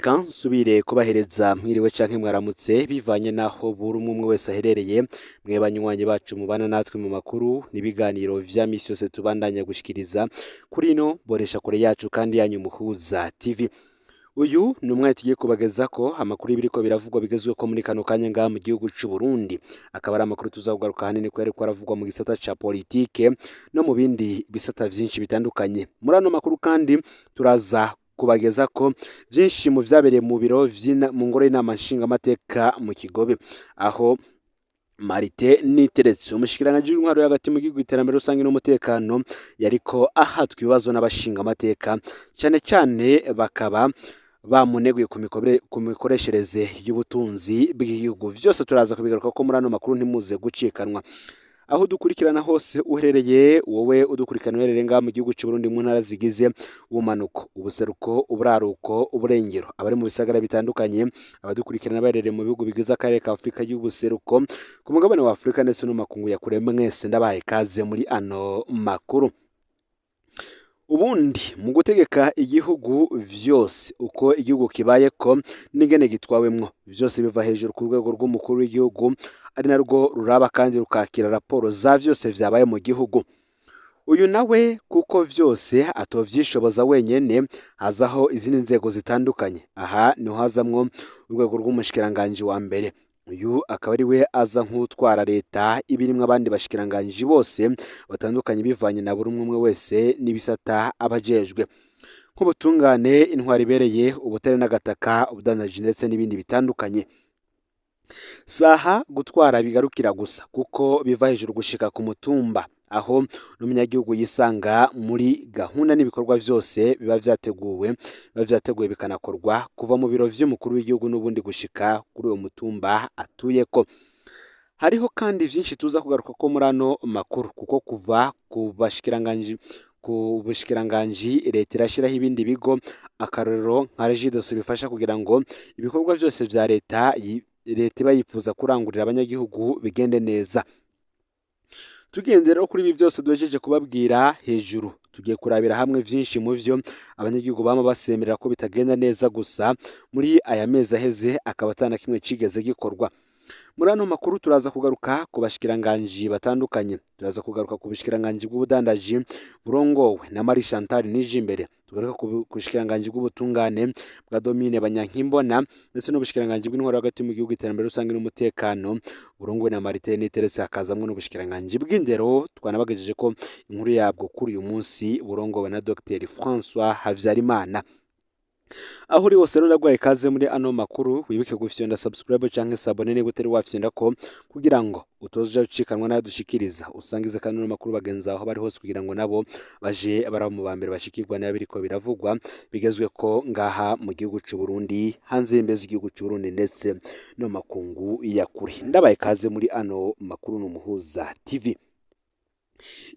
Reka nsubire kubahereza mwiriwe canke mwaramutse bivanye naho buri umwe umwe wese aherereye. Mwe banywanyi bacu mubana natwe mu makuru n'ibiganiro vya misi yose tubandanya gushikiriza kuri ino bonesha kure yacu kandi yanyu Muhuza TV. Uyu ni umwanya tugiye kubagezako amakuru y'ibiriko biravugwa bigezweho muri kano kanya ngaha mu gihugu c'u Burundi. Akaba ari amakuru tuzakugaruka ahanini ko yariko aravugwa mu gisata ca politike no mu bindi bisata vyinshi bitandukanye. Muri ano makuru kandi turaza kubagezako vyinshi mu vyabereye mu biro mu ngoro y'inama nshingamateka mu Kigobe, aho Marite Niteretse, umushikiranganji w'intwaro yo hagati mu gihugu, iterambere rusange n'umutekano, yariko ahatwa ibibazo n'abashingamateka, cane cane bakaba bamuneguye ku mikoreshereze y'ubutunzi bw'igihugu. Vyose turaza kubigaruka ko muri ano makuru, ntimuze gucikanwa. Aho udukurikirana hose uherereye, wowe udukurikirana uherereye ngaha mu gihugu c'u Burundi mu ntara zigize ubumanuko, ubuseruko, uburaruko, uburengero, abari mu bisagara bitandukanye, abadukurikirana baherereye mu bihugu bigize akarere ka Afurika y'ubuseruko, ku mugabane wa Afurika ndetse no mu makungu ya kure, mwese ndabahaye ikaze muri ano makuru. Ubundi mu gutegeka igihugu, vyose uko igihugu kibayeko n'ingene gitwawemwo, vyose biva hejuru ku rwego rw'umukuru w'igihugu, ari narwo ruraba kandi rukakira raporo za vyose vyabaye mu gihugu. Uyu nawe, kuko vyose atovyishoboza wenyene, hazaho izindi nzego zitandukanye. Aha niho hazamwo urwego rw'umushikiranganji wa mbere. Uyu akaba ari we aza nk'utwara leta ibirimwo abandi bashikiranganji bose batandukanye, bivanye na buri umwe umwe wese n'ibisata aba ajejwe, nk'ubutungane, intwaro ibereye, ubutare n'agataka, ubudandaji ndetse n'ibindi bitandukanye. Saha gutwara bigarukira gusa, kuko biva hejuru gushika ku mutumba, aho n'umunyagihugu yisanga muri gahunda n'ibikorwa vyose biba vyateguwe bikanakorwa kuva mu biro vy'umukuru w'igihugu n'ubundi gushika kuri uwo mutumba atuyeko. Hariho kandi vyinshi tuza kugaruka ko muri ano makuru, kuko kuva ku bashikiranganji, ku bushikiranganji, leta irashyiraho ibindi bigo, akarorero nka Regideso, bifasha kugira ngo ibikorwa vyose vya leta leta iba yifuza kurangurira abanyagihugu bigende neza. Tugendera rero kuri ibi byose duhejeje kubabwira hejuru, tugiye kurabira hamwe vyinshi mu vyo abanyagihugu bama basemerera ko bitagenda neza, gusa muri aya mezi aheze akaba atana kimwe cigeze gikorwa. Muri ano makuru turaza kugaruka ku bashikiranganji batandukanye. Turaza kugaruka ku bushikiranganji bw'ubudandaji burongowe na Marie Chantal Nijimbere, tugaruka ku bushikiranganji bw'ubutungane bwa Domine Banyankimbona, ndetse n'ubushikiranganji bw'intwaro hagati mu gihugu, iterambere rusange n'umutekano burongowe na Martin Niteretse, hakazamwo n'ubushikiranganji bw'indero twanabagejeje ko inkuru yabwo kuri uyu munsi, burongowe na Dr François Habyarimana. Aho uri hose rero, ndaguhaye ikaze muri ano makuru. Wibuke gufyonda subscribe canke s'abonner niba utari wafyonda ko, kugira ngo utoza ucikanwa nayo dushikiriza. Usangize kandi ano makuru bagenzi aho bari hose, kugira ngo nabo baje baraba mu ba mbere bashikirwa niba biriko biravugwa bigezwe ko ngaha mu gihugu c'u Burundi, hanze y'imbe z'igihugu c'u Burundi ndetse no makungu ya kure. Ndabaye ikaze muri ano makuru n'Umuhuza TV.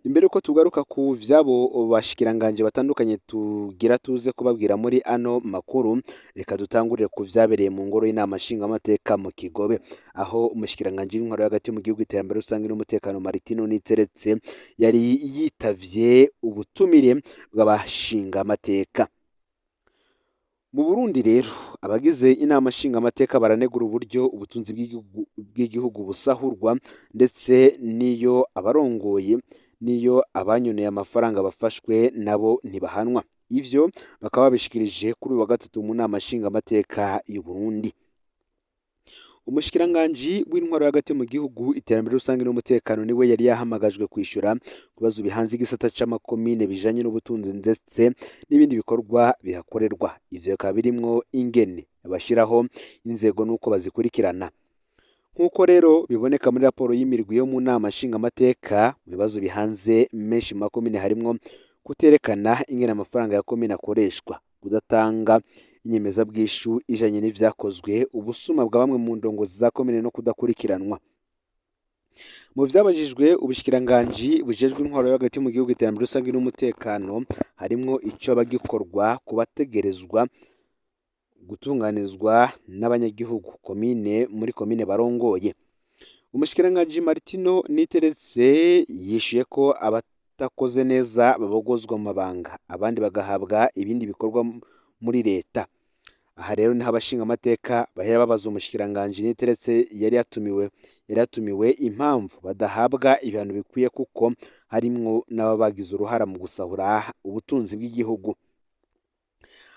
Imbere uko tugaruka ku vyabo bashikiranganje batandukanye tugira tuze kubabwira muri ano makuru, reka dutangurire ku vyabereye mu ngoro y'inama nshingamateka mu Kigobe, aho umushikiranganje w'intwaro hagati mu gihugu, iterambere rusange n'umutekano, Martino Niteretse, yari yitavye ubutumire bw'abashingamateka. Mu Burundi rero, abagize inama nshingamateka baranegura uburyo ubutunzi bw'igihugu busahurwa, ndetse n'iyo abarongoye n'iyo abanyoneye amafaranga bafashwe, nabo ntibahanwa. Ivyo bakaba babishikirije kuri uyu wa gatatu mu nama nshingamateka y'u Burundi. Umushikiranganji w'intwaro hagati mu gihugu, iterambere rusange n'umutekano niwe yari yahamagajwe kwishura ku bibazo bihanze igisata c'amakomine bijanye n'ubutunzi ndetse n'ibindi bikorwa bihakorerwa. Ivyo bikaba birimwo ingene bashiraho inzego n'uko bazikurikirana. Nk'uko rero biboneka muri raporo y'imirwi yo mu nama nshingamateka, mu bibazo bihanze menshi mu makomine harimwo kuterekana ingene amafaranga ya komine akoreshwa, kudatanga inyemezabwishu ijanye n'ivyakozwe, ubusuma bwa bamwe mu ndongozi za komine no kudakurikiranwa. Mu vyabajijwe ubushikiranganji bujejwe intwaro yo hagati mu gihugu, iterambere rusange n'umutekano, harimwo icoba gikorwa ku bategerezwa gutunganizwa n'abanyagihugu komine muri komine barongoye. Umushikiranganji Martino Niteretse yishuye ko abatakoze neza babogozwa mu mabanga, abandi bagahabwa ibindi bikorwa muri leta. Aha rero niho abashingamateka bahera babaza umushikiranganji Niteretse yari yatumiwe impamvu badahabwa ibihano bikwiye, kuko harimwo n'ababagize uruhara mu gusahura ubutunzi bw'igihugu.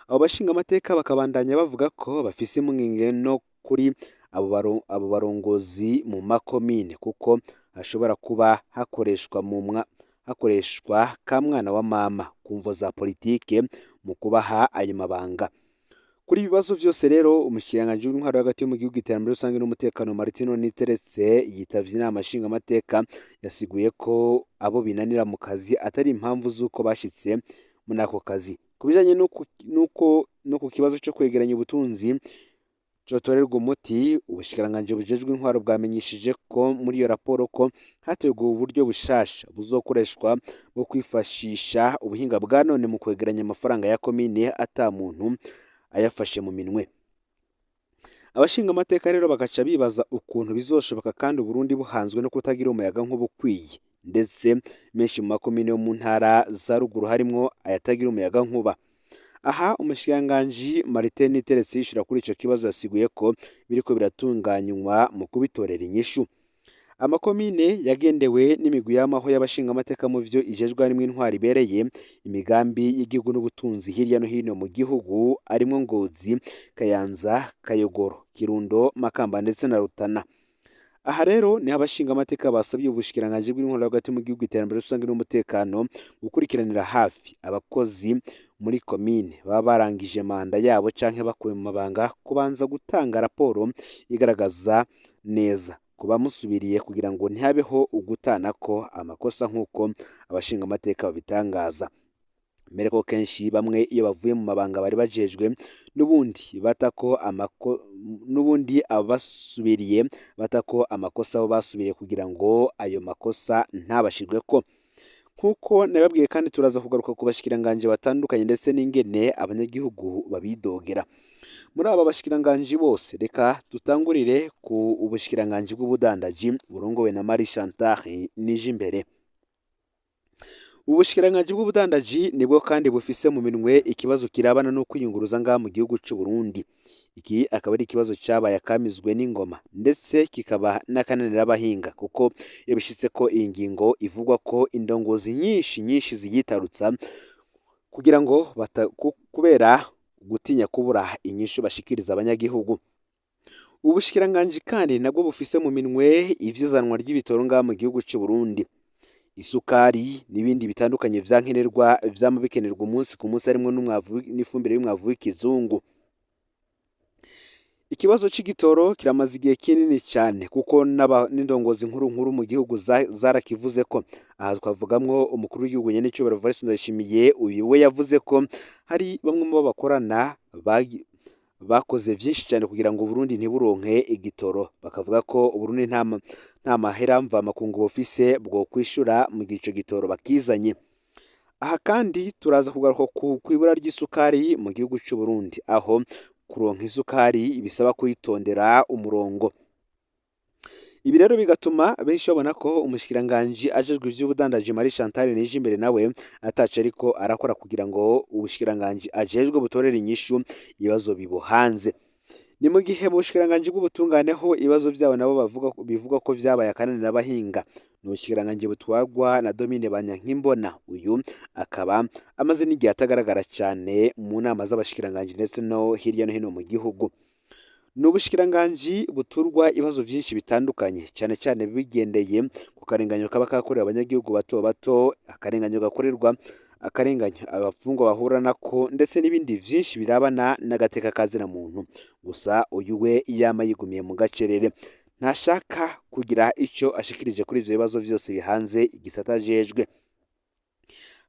Abo bashingamateka bakabandanya bavuga ko bafise impungenge no kuri abo barongozi mu makomine, kuko hashobora kuba hakoreshwa ka mwana wa mama ku mvo za politike mu kubaha ayo mabanga. Kuri ibi bibazo vyose rero, umushikiranganji w'intwaro hagati mu gihugu, iterambere rusange n'umutekano, Martino Niteretse, yitavye inama nshingamateka, yasiguye ko abo binanira mu kazi atari impamvu z'uko bashitse muri ako kazi. Ku bijanye n'uko no ku kibazo co kwegeranya ubutunzi cotorerwa umuti, ubushikiranganji bujejwe intwaro bwamenyesheje ko muri iyo raporo ko hateguwe uburyo bushasha buzokoreshwa bwo kwifashisha ubuhinga bwa none mu kwegeranya amafaranga ya komine ata muntu ayafashe mu minwe. Abashingamateka rero bagaca bibaza ukuntu bizoshoboka kandi Uburundi buhanzwe no kutagira umuyaga nkuba ukwiye, ndetse menshi mu makomine yo mu ntara za ruguru harimwo ayatagira umuyaga nkuba. Aha umushikiranganji Martin Niteretse yishura kuri ico kibazo yasiguye ko biriko biratunganywa mu kubitorera inyishu. Amakomine yagendewe n'imigwi y'amaho y'abashingamateka mu vyo ijejwe harimwo intwaro ibereye, imigambi y'igihugu n'ubutunzi hirya no hino mu gihugu, arimwo Ngozi, Kayanza, Kayogoro, Kirundo, Makamba ndetse na Rutana. Aha rero niho abashingamateka basabye ubushikiranganji bw'intwaro hagati mu gihugu, iterambere rusange n'umutekano gukurikiranira hafi abakozi muri komine baba barangije manda yabo canke bakuwe mu mabanga, kubanza gutanga raporo igaragaza neza ku bamusubiriye kugira ngo ntihabeho ugutanako amakosa, nk'uko abashingamateka babitangaza. Mbere ko kenshi bamwe iyo bavuye mu mabanga bari bajejwe, n'ubundi abasubiriye batako amakosa abo basubiriye kugira ngo ayo makosa ntabashirweko. Nk'uko nababwiye kandi, turaza kugaruka ku bashikiranganji batandukanye ndetse n'ingene abanyagihugu babidogera. Muri aba bashikiranganji bose, reka dutangurire ku ubushikiranganji bw'ubudandaji burongowe na Marie Chantal Nijimbere. Ubushikiranganji bw'ubudandaji nibwo kandi bufise mu minwe ikibazo kirabana no kwiyunguruza ngaha mu gihugu c'u Burundi. Iki akaba ari ikibazo cabaye akamizwe n'ingoma, ndetse kikaba n'akananira abahinga, kuko iyo bishitse ko iyi ngingo ivugwa ko indongozi nyinshi nyinshi ziyitarutsa kugira ngo kubera gutinya kubura inyishu bashikiriza abanyagihugu. Ubushikiranganji kandi nabwo bufise mu minwe ivyizanwa ry'ibitoro ngaha mu gihugu c'u Burundi, isukari n'ibindi bitandukanye vyankenerwa vyama bikenerwa umunsi ku munsi, harimwo n'umwavu n'ifumbire y'umwavu w'ikizungu. Ikibazo c'igitoro kiramaze igihe kinini cyane, kuko n'indongozi nkuru nkuru mu gihugu zarakivuze ko. Aha twavugamwo umukuru w'igihugu nyenicubahiro Evariste Ndayishimiye. Uyu we yavuze ko hari bamwe mu bo bakorana bakoze vyinshi cyane kugira ngo Burundi ntiburonke igitoro, bakavuga ko Uburundi nta mahera mvamakungu bufise bwo kwishura mu gihe ico gitoro bakizanye. Aha kandi turaza kugaruka ku kwibura ry'isukari mu gihugu c'u Burundi, aho kuronka isukari bisaba kuyitondera umurongo. Ibi rero bigatuma benshi babona ko umushikiranganji ajejwe ivy'ubudandaji Marie Chantal Nijimbere nawe ataco ariko arakora kugira ngo ubushikiranganji ajejwe butorere inyishu ibibazo bibuhanze. Ni mu gihe mu bushikiranganji bw'ubutungane ho ibibazo vyabo nabo bavuga bivugwa ko vyabaye akananira abahinga. Ni ubushikiranganji butwarwa na Domine Banyankimbona. Uyu akaba amaze n'igihe atagaragara cyane mu nama z'abashikiranganji ndetse no hirya no hino mu gihugu. Ni ubushikiranganji buturwa ibibazo vyinshi bitandukanye, cyane cyane bigendeye ku karenganyo kaba kakorewe abanyagihugu bato bato, akarenganyo gakorerwa, akarenganyo abafungwa bahura nako, ndetse n'ibindi vyinshi birabana n'agateka kazina muntu. Gusa uyu we yama yigumiye mu gacerere, ntashaka kugira ico ashikirije kuri ivyo bibazo vyose bihanze igisata ajejwe.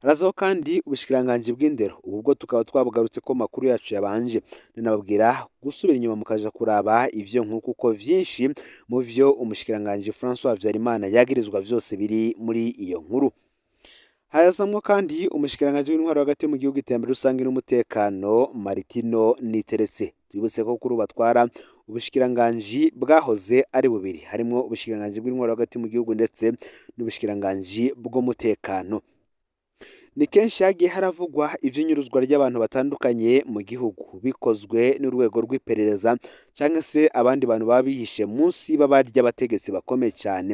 Harazaho kandi ubushikiranganji bw'indero. Ubu bwo tukaba twabugarutse ko makuru yacu yabanje, nanababwira gusubira inyuma mukaja kuraba ivyo nkuru, kuko vyinshi mu vyo umushikiranganji François Habyarimana yagirizwa vyose biri muri iyo nkuru. Hazamwo kandi umushikiranganji w'intwaro hagati mu gihugu, iterambere rusange n'umutekano, Martino Niteretse. Twibutse ko kuri ubu batwara ubushikiranganji bwahoze ari bubiri, harimwo ubushikiranganji bw'intwaro hagati mu gihugu ndetse n'ubushikiranganji bw'umutekano. Ni kenshi hagiye haravugwa ivy'inyuruzwa ry'abantu batandukanye mu gihugu bikozwe n'urwego rw'iperereza canke se abandi bantu baba bihishe munsi y'ibaba ry'abategetsi bakomeye cane.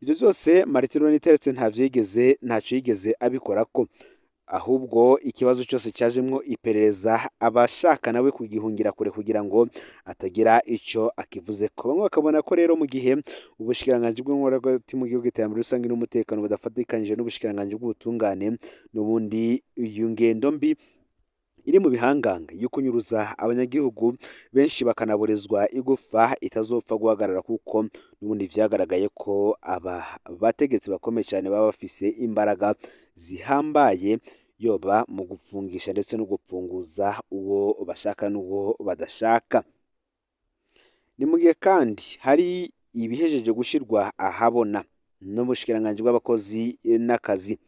Ivyo vyose Martino Niteretse ntaco yigeze abikorako, ahubwo ikibazo cose cajemwo iperereza abashaka nawe kugihungira kure kugira ngo atagira ico akivuzeko. Bamwe bakabona ko rero mu gihe ubushikiranganji bw'intwaro hagati mu gihugu, iterambere rusange n'umutekano budafatikanije n'ubushikiranganji bw'ubutungane, n'ubundi iyo ngendo mbi iri mu bihanganga yo kunyuruza abanyagihugu benshi bakanaborezwa igufa itazopfa guhagarara, kuko n'ubundi vyagaragaye ko aba bategetsi bakomeye cyane baba bafise imbaraga zihambaye, yoba mu gupfungisha ndetse no gupfunguza uwo bashaka n'uwo badashaka. Ni mu gihe kandi hari ibihejeje gushirwa ahabona n'ubushikiranganji bw'abakozi n'akazi.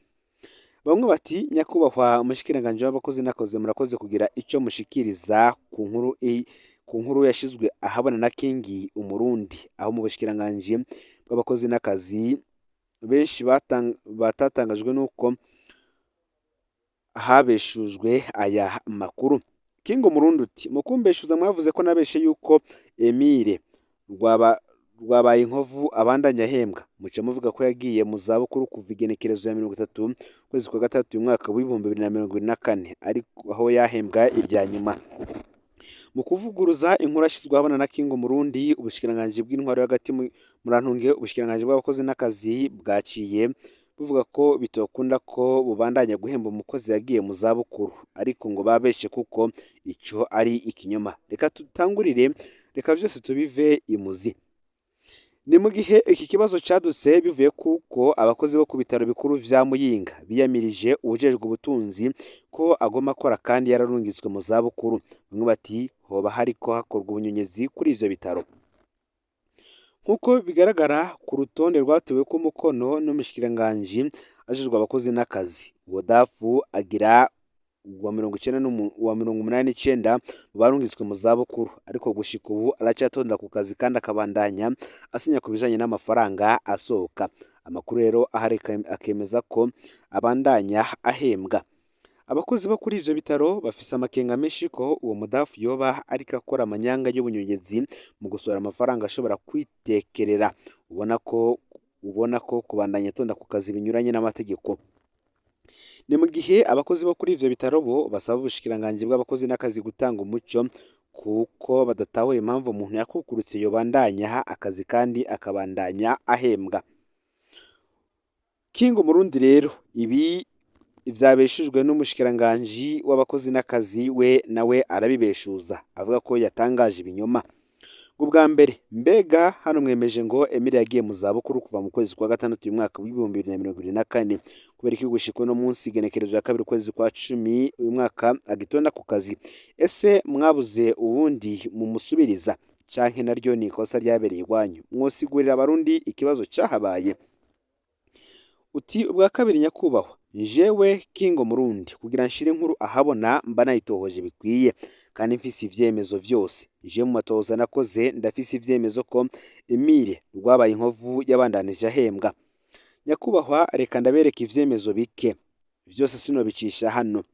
Bamwe bati: "Nyakubahwa umushikiranganji w'abakozi n'akazi, murakoze kugira ico mushikiriza ku nkuru yashizwe ahabona na Kingi Umurundi, aho mu bushikiranganji bw'abakozi n'akazi benshi batatangajwe n'uko habeshujwe aya makuru." King Umurundi uti: "Mukumbeshuza mwavuze ko nabeshe yuko Emile rwaba rwabaye inkovu abandanya ahembwa, muca muvuga ko yagiye mu zabukuru kuva igenekerezo ya 30 ukwezi kwa gatatu uyu mwaka w'2024, ariko aho yahembwa irya nyuma." Mu kuvuguruza inkuru yashyizwe ahabona na King Umurundi, ubushikiranganji bw'intwaro hagati, murantunge, ubushikiranganji bw'abakozi n'akazi bwaciye buvuga ko bitokunda ko bubandanya guhemba umukozi yagiye mu zabukuru, ariko ngo babeshe kuko ico ari ikinyoma. Reka tutangurire, reka vyose tubive imuzi. Ni mu gihe iki kibazo cadutse bivuye kuko abakozi bo ku bitaro bikuru vya Muyinga biyamirije uwujejwe ubutunzi ko agomba akora kandi yararungitswe mu zabukuru. Bamwe bati hoba hariko hakorwa ubunyonyezi kuri ivyo bitaro. Nk'uko bigaragara ku rutonde rwateweko umukono n'umushikiranganji ajejwe abakozi n'akazi, uwo dafu agira uwa 89 mu barungitswe mu zabukuru, ariko gushika ubu aracatonda ku kazi kandi akabandanya asinya ku bijanye n'amafaranga asohoka. Amakuru rero ahari akemeza ko abandanya ahembwa. Abakozi bo kuri ivyo bitaro bafise amakenga menshi ko uwo mudafu yoba ariko akora amanyanga y'ubunyonyezi mu gusohora amafaranga ashobora kwitekerera, ubona ko kubandanya atonda ku kazi binyuranye n'amategeko. Ni mu gihe abakozi bo kuri ivyo bitaro bo basaba ubushikiranganji bw'abakozi n'akazi gutanga umuco, kuko badatahura impamvu umuntu yakukurutse yobandanya akazi kandi akabandanya ahembwa. King Umurundi rero ibi vyabeshujwe n'umushikiranganji w'abakozi n'akazi, we nawe arabibeshuza avuga ko yatangaje ibinyoma. Ubwa mbere, mbega hano mwemeje ngo Emile yagiye mu zabukuru kuva mu kwezi kwa gatandatu uyu mwaka w'2024, kubera iki gushika uno munsi igenekerezo ya 2 ukwezi kwa 10 uyu mwaka agitonda ku kazi? Ese mwabuze uwundi mumusubiriza, canke naryo ni ikosa ryabereye iwanyu? Mwosigurira abarundi ikibazo cahabaye. Uti: "Ubwa kabiri, nyakubahwa, jewe Kingo Murundi kugira nshire inkuru ahabona mba nayitohoje bikwiye kandi mfise ivyemezo vyose. Je mu matohoza nakoze ndafise ivyemezo ko Emile rwabaye inkovu yabandanije ahembwa. Nyakubahwa, reka ndabereka ivyemezo bike, vyose sinobicisha hano.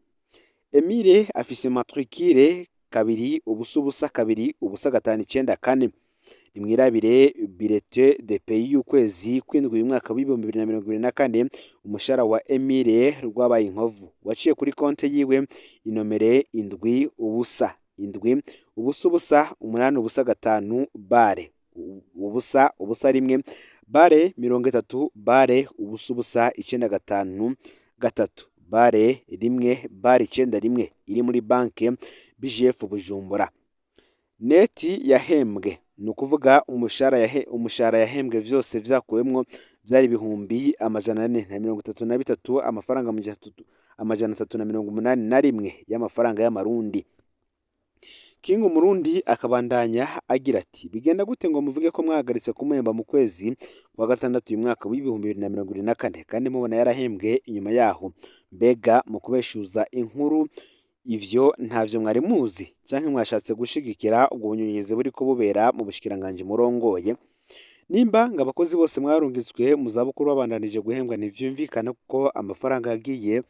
Emile afise matricule 200020594. Nimwirabire bulletin de paie y'ukwezi kw'indwi uyu mwaka w'2024. Umushahara wa Emile rwabaye inkovu waciye kuri konte yiwe inomere 707700085 bare 001 bare 30 bare 00953 bare 1 bare 91 iri muri banke BGF Bujumbura. Net yahembwe, ni ukuvuga umushahara yahembwe vyose vyakuwemwo, vyari 433,381 amafaranga y'amafaranga y'amarundi." King Umurundi akabandanya agira ati: "Bigenda gute ngo muvuge ko mwahagaritse kumuhemba mu kwezi kwa gatandatu uyu mwaka w'2024 kandi mubona yarahembwe inyuma yaho? Mbega mu kubeshuza inkuru ivyo ntavyo mwari muzi, canke mwashatse gushigikira ubwo bunyonyezi buriko bubera mu bushikiranganji murongoye? Nimba ngo abakozi bose mwarungitswe mu zabukuru babandanije guhembwa, ntivyumvikana kuko amafaranga yagiye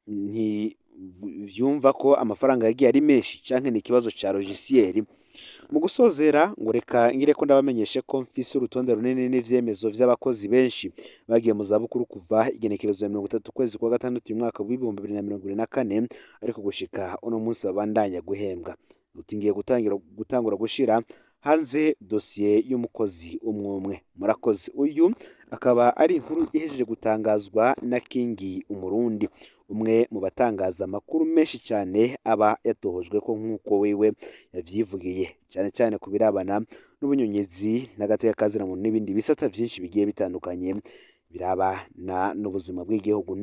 Ntivyumva ko amafaranga yagiye ari menshi canke ni ikibazo ca logiciel? Mu gusozera, ngo reka ngire ko ndabamenyeshe ko mfise urutonde runini n'ivyemezo vy'abakozi benshi bagiye mu zabukuru kuva igenekerezo ya 30 ukwezi kwa gatandatu uyu mwaka w'2024, ariko gushika uno munsi babandanya guhembwa. Uti ngiye gutangira gutangura gushira hanze dosiye y'umukozi umwe umwe. Murakoze. Uyu akaba ari inkuru ihejeje gutangazwa na Kingi Umurundi, umwe mu batangaza amakuru menshi cyane aba yatohojwe ko nk'uko wewe yavyivugiye, cyane cyane ku birabana n'ubunyonyezi n'agateka kazina muntu n'ibindi bisata vyinshi bigiye bitandukanye birabana n'ubuzima bw'igihugu.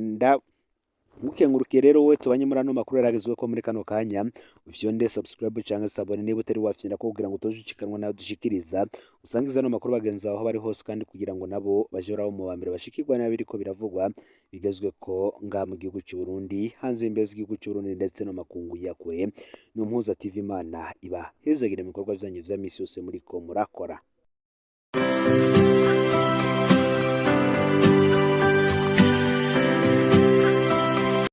Ngukengurukiye rero wowe tubanye muri ano makuru yaragezweho ko muri kano kanya. Ufyonde subscribe cyangwa s'abonner niba utari wafyonda ko, kugira ngo utoje nawe dushikiriza, usangize ano makuru bagenzi bawe aho bari hose, kandi kugira ngo nabo baje barabo mu ba mbere bashikirwa nabi biriko biravugwa bigezwe ko nga mu gihugu cy'u Burundi, hanze y'imbibe z'igihugu cy'u Burundi, ndetse no makungu ya kure. Ni Umuhuza TV. Imana iba hezagire mu bikorwa byanyu vya misi yose muriko murakora.